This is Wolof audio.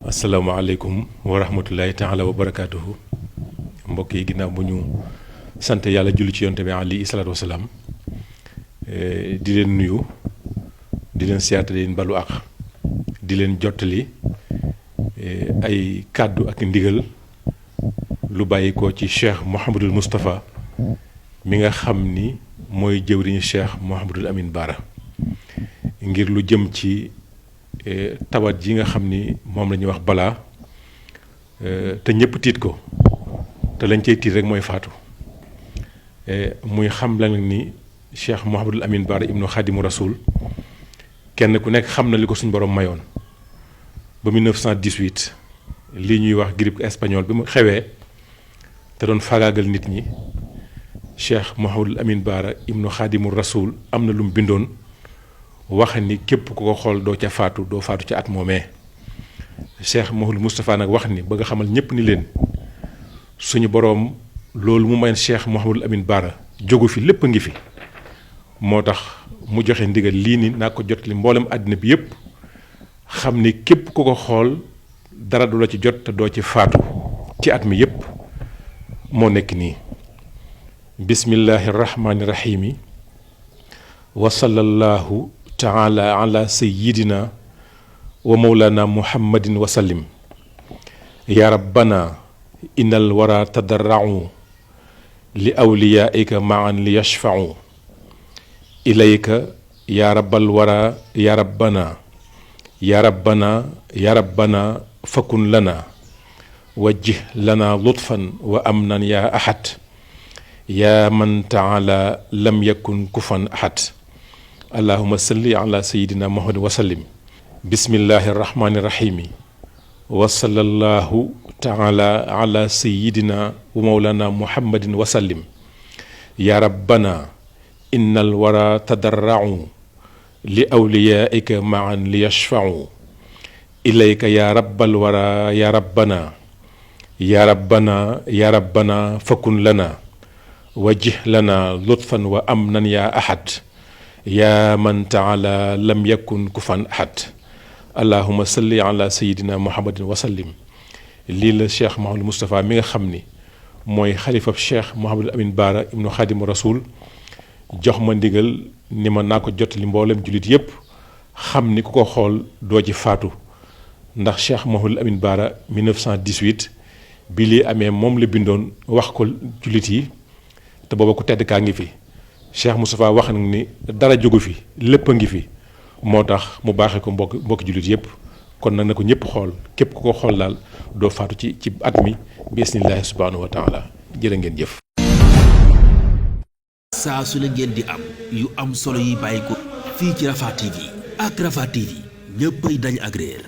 asalaamaaleykum wa rahmatullahi taala wa barakaatuhu mbokk yi ginnaaw bu ñu sant yàlla julli ci yonte bi alayhi salaatu wasalaam di leen nuyu di leen siyaata di leen balu àq di leen jottali ay kàddu ak ndigal lu bàyyi ko ci cheikh Mouhamadul Moustapha mi nga xam ni mooy jëwriñu cheikh Mouhamadul Amin Baara ngir lu jëm ci tawat ji nga xam ni moom la ñuy wax balaa te ñëpp tiit ko te lañ cay tiit rek mooy faatu muy xam la ni cheikh Mouhamadul Amin Baara ibnu Xaadimu Rasul kenn ku nekk xam na li ko suñ borom mayoon ba 1918 lii ñuy wax grippe espagnole bi mu xewee te doon faagaagal nit ñi cheikh Mouhamadul Amin Baara ibnu Xaadimu Rasul am na lu mu bindoon wax ni képp ku ko xool doo ca faatu doo faatu ca at moomee cheikh Mouhamadul Moustapha nag wax ni bëgg a xamal ñëpp ni leen suñu boroom loolu mu mayoon cheikh Mouhamadul Amin Baara jógu fi lépp a ngi fi moo tax mu joxe ndigal lii ni naa ko jot li mboolem àddina bi yépp xam ni képp ku ko xool dara du la ci jot te doo ci faatu ci at mi yépp moo nekk nii bismillahi rahmaani rahiimi wa sallallahu taala ala sayyidina wa mawlana muhammadin wa sallim ya rabbana innal wara tadarra'u li awliyaika ma'an li yashfa'u ilayka ya rabbal wara ya rabbana ya rabbana ya rabbana fakun lana wajjih lana lutfan wa amnan ya ahad ya man taala lam yakun kufan ahad allahuma salli ala sayidina muhammad wa sallim bismillahi rahmani rahimi wa sallallahu taala ala sayidina wa mawlana muhammadin wa sallim ya rabbana innal wara tadarra'u li awliyaika ma'an li yashfa'u ilayka ya rabbal wara ya rabbana ya rabbana ya rabbana fakun lana wajjih lana lutfan wa amnan ya ahad yaa man taala lam yakun kufan ahad allahuma salli ala sayidina muhammadin wa sallim lii la cheikh Mouhamadul Moustapha mi nga xam ni mooy xalifab cheikh Mouhamadul Amin Baara ibnu Xaadimu Rasul jox ma ndigal ni ma naa ko jotali mboolem jullit yépp xam ni ku ko xool doo ci faatu ndax cheikh Mouhamadul Amin Baara 1918 bi lii amee moom la bindoon wax ko jullit yi te booba ku tedd kaa ngi fi cheikh Moustapha wax na ni dara jógu fi lépp a ngi fi moo tax mu baaxee ko mbokki jullit yépp kon nag na ko ñëpp xool képp ku ko xool daal doo faatu ci at mi bi isnillahi subhanahu wa taala jërë ngeen jëf. saa su la ngeen di am yu am solo yi bàyyi ko fii ci Rafah TV ak Rafah TV ñëppay dañ ak réer